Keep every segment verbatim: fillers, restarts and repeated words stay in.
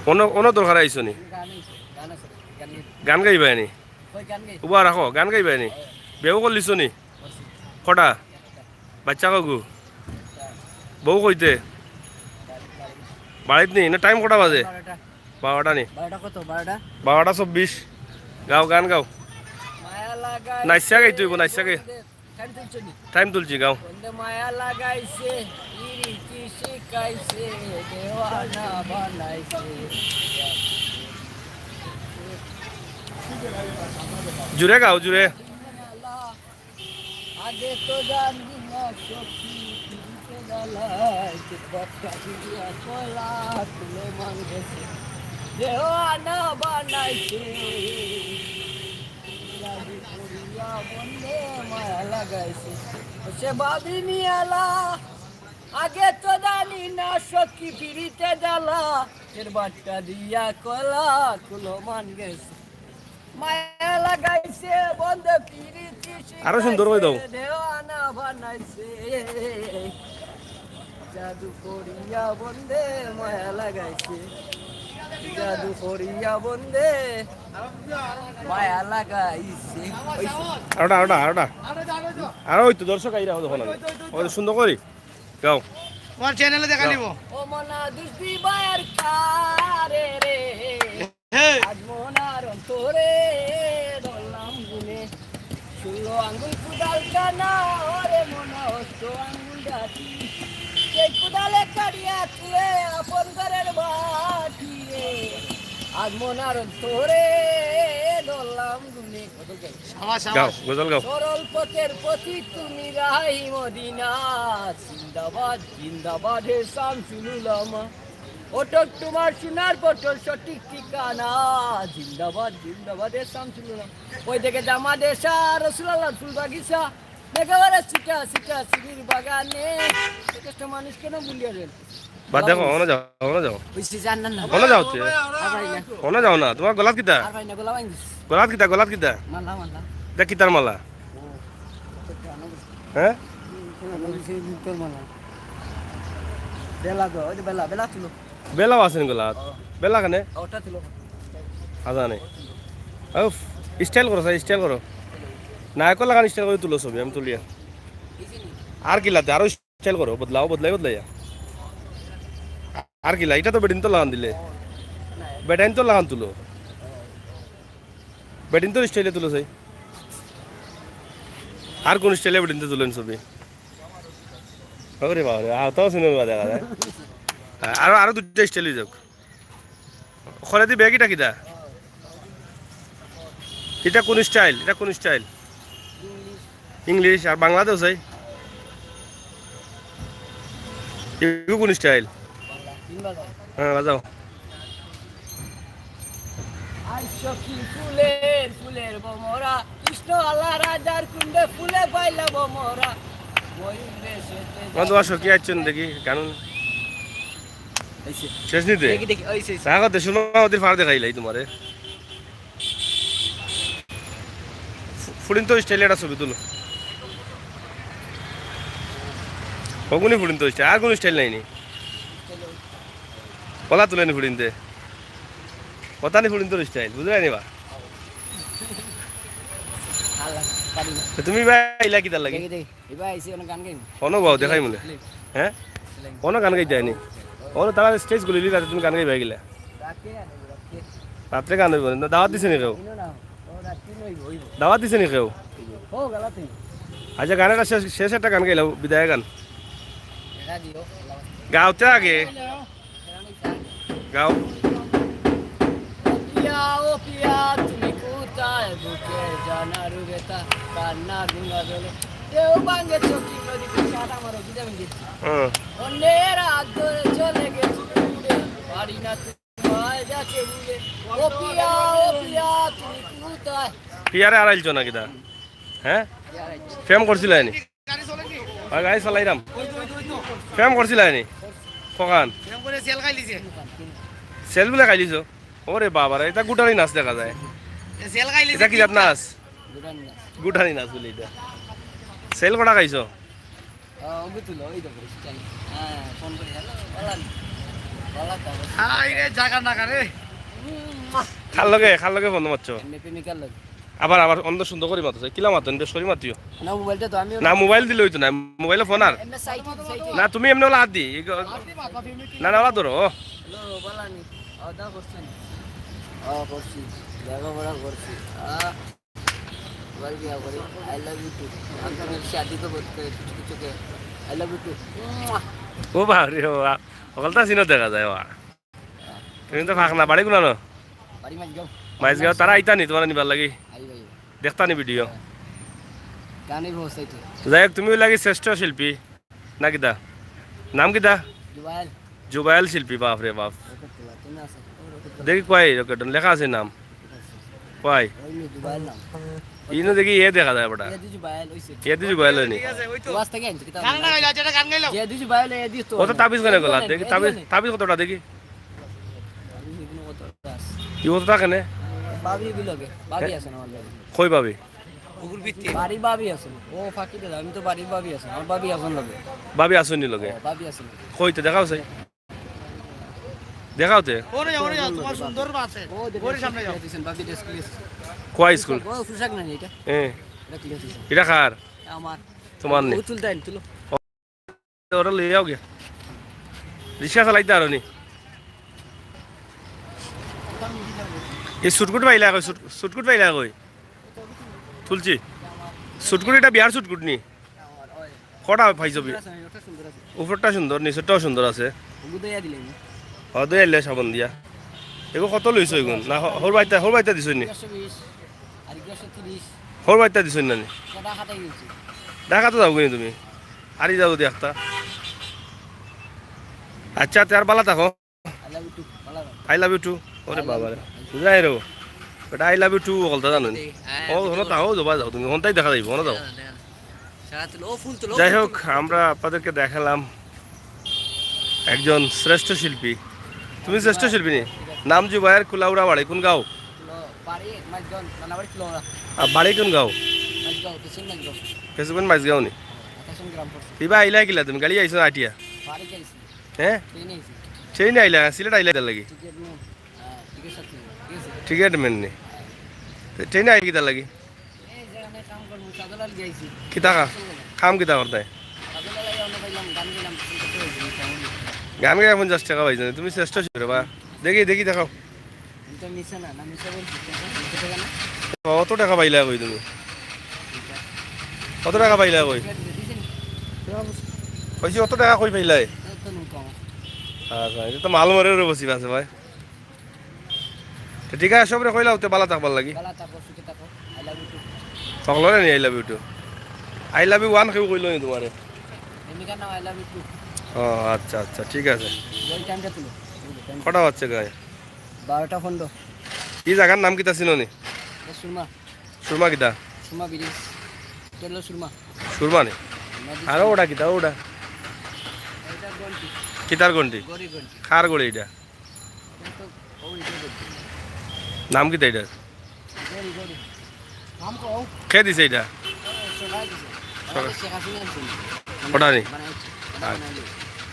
অনো, অনো দরকার আইছো নি? গান গাইবায় নি? উবা রাখো, গান গাইবায় নি? বিয়াও করলিছো নি? কটা? বাচ্চা কগু? বউ কইতে? বাড়িত নি? না, টাইম কটা বাজে? বারোটা নি? বারোটা চব্বিশ। গাও, গান গাও। নাইসা গাইতে অইবো, নাইসা গে। টাইম তুলছি, গাও। জুরে গাও, জুরে। আরো সুন্দর করে দাও। আরোটা, আরোটা, আরোটা। আরো ওই তো দর্শক আইরা, ওই দেখো না। ওই সুন্দর করি। গাও। তোমার চ্যানেলে দেখা নিব। সাবাস, গাও, সাবাস। গজল গাও। বা দেখো, অনো যাও, অনো যাও। অনো যাও তে। অনো যাও না, তোমার গলাত কিতা? গলাত কিতা, গলাত কিতা? ইটা কিতার মালা? হ্যাঁ? বেলাও আছে নি গলাত? বেলা কেনে? আজানে। উফ, স্টাইল করো, স্যার, স্টাইল করো। নায়কর লাখান স্টাইল করি তুলো ছবি, আমি তুলিয়া। আর কিলাতে, আরো স্টাইল করো, বদলাও, বদলাই, বদলাইয়া। আর কিলা, ইটা তো বেটিন্তর লাখান দিলে। বেটাইন্তর লাখান তুলো। বেটিন্তর স্টাইলে তুলো চাই। আর কোন স্টাইলে বেটিন্তর তুলেন ছবি? ওরে বাবা রে, আ, তাও সুন্দর দেখা যায়। আরো, আরো দুইটা স্টাইল অই যাউক। খরে দি ব্যাগ ইটা কিতা? ইটা কোন স্টাইল? ইটা কোন স্টাইল? ইংলিশ আর বাংলাদেশ অই? ইগু কোন স্টাইল? হ্যাঁ, বাজাও। তোমার সখী আইছইন দেখি, গান শেষ নিতে। দেখি, দেখি, ওই শেষ। চা করতে সুরমা নদীর পার দেখাইলাই তোমারে। ফু-, ফুড়িন্তর স্টাইলে একটা ছবি তুলো। অগুনি ফুড়িন্তর স্টাইল, আর কোন স্টাইল নাই নি? ওলা তুলে নি ফুড়িন্তে। ওতা নি ফুড়িন্তর স্টাইল, বুঝলে নি বা? তো তুমি বা ইলা কিতার লাগি? দেখি, দেখি। ইবা আইছি, অনো গান গাইমু। অনো গাও, দেখাই মনে। হ্যাঁ? অনো গান গাইতে আইনি। অনো তারা স্টেজ গুলি লিলা, তুমি গান গাইবা গিলা। রাত্রে গান অইবো। না, দাওয়াত দিছে নি কেউ? দাওয়াত দিছে নি কেউ? আচ্ছা, গান একটা শেষ, শেষ একটা গান গাইলাও, বিদায় গান। গাওতে আগে। গাও। হুম। পিয়ারে আড়াইলছো না কিতা? হ্যাঁ? প্রেম করছিলা নি? ওই গাড়ি চালাইরাম। প্রেম করছিলা নি? কখান? সেল বুলে খাইলিছো? ওরে বাবা রে, ইটা গুটারি নাচ দেখা যায়। ইটা কি জাত নাচ? গুটারি নাচ বুলে ইটা। সেল কটা খাইছো? আহ, ওগু তুলো, ওই দেখো, স্টাইল। হ্যাঁ, ফোন করে, হ্যালো, বলেন। আই রে, জাগা না রে। কার লগে, কার লগে ফোন মারছো? এমনি প্রেমিকার লগে। আবার, আবার অন্য সুন্দর করি মাতো, কিলা মাতো, বেশ করি মাতিও। না, মোবাইলটা তো আমি না, মোবাইল দিলে হইতো না, মোবাইলে ফোন আর। এমনি সাইড, সাইড। না, তুমি এমনি ওলা হাত দি, এই গ-, না, না, ওলা ধরো। হ্যালো, বালা নি? অ, দা করছেন? অ, করছি। লেখাপড়া করছি। আ, মোবাইল বিয়া করি। I love you too। আমি তো বলছি, আদি তো বলতে কিছু কিছু কে, I love you too। ও বাবা রে বাবা, অকলতা সিনো দেখা যায় বা। তুমি তো ফাঁক না, বাড়ি কোনানো? বাড়ি মাঝগাঁও। মাঝগাঁও, তারা আইতা নি তোমার নিবার লাগি? আই ভাই। দেখতা নি ভিডিও? গানে বসাইতে। যাই হোক, তুমি লাগি শ্রেষ্ঠ শিল্পী। না কিতা? নাম কিতা? জুবায়েল। জুবায়েল শিল্পী, বাপ রে বাপ। রকেট তোলা, তুমি আছো। দেখি কই রকেট লেখা আছে নাম? কই? ওই নি জুবায়েল নাম। ইনো দেখি এ দেখা যায় বেটা। এদি জুবায়েল হইছে। এদি জুবায়েল হয়নি। ওয়াজ থেকে আনছি, কিতা? গান গাইলা, যেটা গান গাইলা। এদি জুবায়েল, এদি তো। কত তাবিজ কেনে গলা? দেখি তাবিজ, তাবিজ কতটা দেখি। আমি এগুলো কত আছে। কি কতটা কেনে? ভাবি বিলগে, ভাবি আছে না আমার লগে। কই ভাবি? বাড়ির ভাবি আছে। ও ফাঁকি দাদা, আমি তো বাড়ির ভাবি আছে, আমার ভাবি এখন লগে। ভাবি আসেনি লগে? ও, ভাবি আছে। কই তো দেখাও চাই। দেখাও তে। ওরে, ওরে, তোমার সুন্দর আছে। ও, দেখো, ওরে সামনে যাও। দিছেন, ভাবি ড্রেস খুলে। কোয়া স্কুল? ও, পোশাক নাই এটা। হ্যাঁ। এটা খুলে দিছেন। এটা কার? আমার। তোমার নি? ও তুলতে আইন, তুলো। ওরা লই যাও গিয়া। রিক্সা চালাইতে আরো নি। এই সুটকুট পাইলা কই? সুট-, সুটকুট পাইলা কই? তুলছি। সুটকুট এটা বিয়ার সুটকুট নি? কটা পাইছো বি? উপরটা সুন্দর, নিচেরটাও সুন্দর আছে। ও, দই আইলে সাবান দিয়া। এগো কত লইছো এগুন? না, হ-, হর বাইতা, হর বাইতা দিছো নি? হর বাইতা দিছো নি নানি? ঢাকা তো যাও গো তুমি। আরি যাও যদি একটা। আচ্ছা, তে আর বালা থাকো। I love you too। ওরে বাবা রে। যাই রে। বেটা, I love you too বলতে জানো নি? ও, হনো তাও যাবা যাও তুমি। হনটাই দেখা যাইবো, হনো যাও। যাই হোক, আমরা আপনাদেরকে দেখালাম একজন শ্রেষ্ঠ শিল্পী। তুমি শ্রেষ্ঠ শিল্পী নি? নাম জুবায়ের, কুলাউড়া বাড়ি, কোন গাঁও? বাড়ি মাঝগাঁও, নানা বাড়ি কুলাউড়া। আর বাড়ি কোন গাঁও? মাঝগাঁও, দক্ষিণ মাঝগাঁও। কিছুক্ষণ মাঝগাঁও নি? আকাশন গ্রাম পড়ছে। ইবা আইলা কিলা তুমি? গাড়ি আইছো না আটিয়া? বাড়ি গেছি। হ্যাঁ? ট্রেনে আইছি। ট্রেনে আইলা, সিলেট আইলা কিতার লাগি? টিকিট নেই। হ্যাঁ, টিকিট সাথে, ঠিক আছে? টিকিট মেন নি। তো ট্রেনে আইলা কিতার লাগি? এই যেখানে কাম করবো, চাদর আলী আইছি। কিতা কা-, কাম কিতা করতে? চাদর আলী অন্য পাইলাম, গান গেলাম, গান গাই পঞ্চাশ টাকা পাইছো, তুমি শ্রেষ্ঠ শিল্পী রে বা। দেখি, দেখি, দেখাও। আমি তো মিছা না, না মিছা বলছি, পঞ্চাশ টাকা না। অত টাকা পাইলা কই তুমি? অত টাকা পাইলা কই? কইছি, অত টাকা কই পাইলাই? এই তো নৌকা আমার। আচ্ছা, এটা তো মাল মরে রে বসি আছে ভাই। তো ঠিক আছে, সবরে কইলাও তে বালা থাকবার লাগি। বালা থাকো, সুখে থাকো। I love you too। সকলরে নি I love you too। I love you one কেউ কইলো নি তোমারে? প্রেমিকার নাম I love you too। ও আচ্ছা, আচ্ছা, ঠিক আছে। ওই টাইমটা তুলো। কটা বাজছে গায়ে? বারোটা পনেরো। এই জাগার নাম কিতা চিনো নি? এটা সুরমা। সুরমা কিতা? সুরমা ব্রিজ। এটা হলো সুরমা। সুরমা নি? নদী আরো সুরমা। ওটা কিতা ওটা? এটা ঘন্টি। কিতার ঘন্টি? ঘড়ি ঘন্টি। কার ঘড়ি এটা? এটা তো, ও, এটা ঘড়ি। নাম কিতা এটা? ঘড়ি, ঘড়ি। নাম কও। কে দিছে এটা? ও, সবাই দিছে। সবাই। আমাদের শেখ হাসিনা দিছে। ওটা নি? বানাইছে। এটা আচ্ছা। বানাইলো।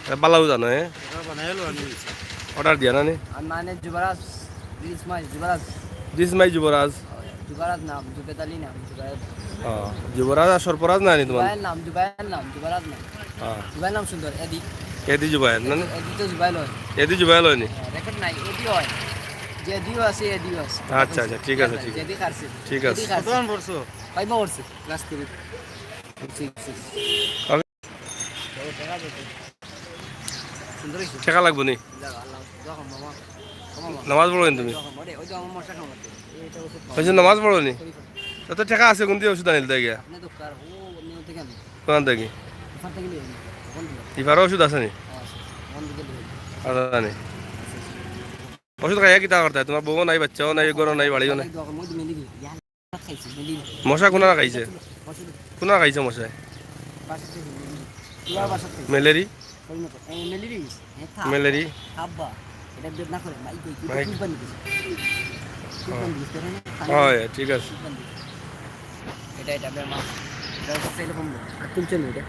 এটা বালাউ জানো, এ? এটা বানাইলো আমি দিছি। অর্ডার দিয়া না নি? আর মানে যুবরাজ, this my Yuvraj. This my যুবরাজ। যুবরাজ নাম, জুবেদ আলী নাম, জুবেদ। হ্যাঁ, যুবরাজ আর সর্পরাজ না নি তোমার? জুবায়ের নাম, জুবায়ের নাম, যুবরাজ নাম। হ্যাঁ। জুবায়ের নাম সুন্দর, এদি। এদি জুবায়ের না নি? এদি তো জুবায়ের হয়। এদি জুবায়ের হয়নি? হ্যাঁ, রেকর্ড নাই, এদিও হয়। যে এদিও আছে, এদিও আছে। আচ্ছা, আচ্ছা, ঠিক আছে, ঠিক আছে। এদি কারছে। ঠিক আছে। এদি কারছে। কতক্ষণ পড়ছো? ফাইভ পড়ছে, class three. Six, six. Okay. সুন্দর হইছে। ঠেকা লাগবো নি? যা, আল্লাহ, যা, মামা। মামা। নামাজ পড়ো কিন্তু তুমি? যা, মামা। ওই যে আমার মশা কামড়াচ্ছে। এইটা ওষুধ খাওয়া। ওই যে নামাজ পড়ো নি? শরীফ। তা তো ঠেকা আছে, কোন দিয়ে ওষুধ আনিল তাই গিয়া? আপনি তো কার, ও, আপনি ওতে কেন? কোন থেকে? ওখান থেকে নিয়ে নিন। ওখান থেকে। ইফারও ওষুধ আছে নি? হ্যাঁ, আছে। ওখান থেকে নিয়ে নিন। আছে নি? ওষুধ খাইয়া কিতা করতে? তোমার বউও নাই, বাচ্চাও নাই, ঘরও নাই, বাড়িও নাই। দোয়া করো, ওই যে মেলি গিয়ে। মশা কোনারা খাইছে? কোনারা খাইছে মশায়? ম্যালেরি? ম্যালেরি? হয়, ঠিক আছে। এটা, এটা বেমার। এটা হচ্ছে সেরকম বেমার। আর তুলছে না এটা।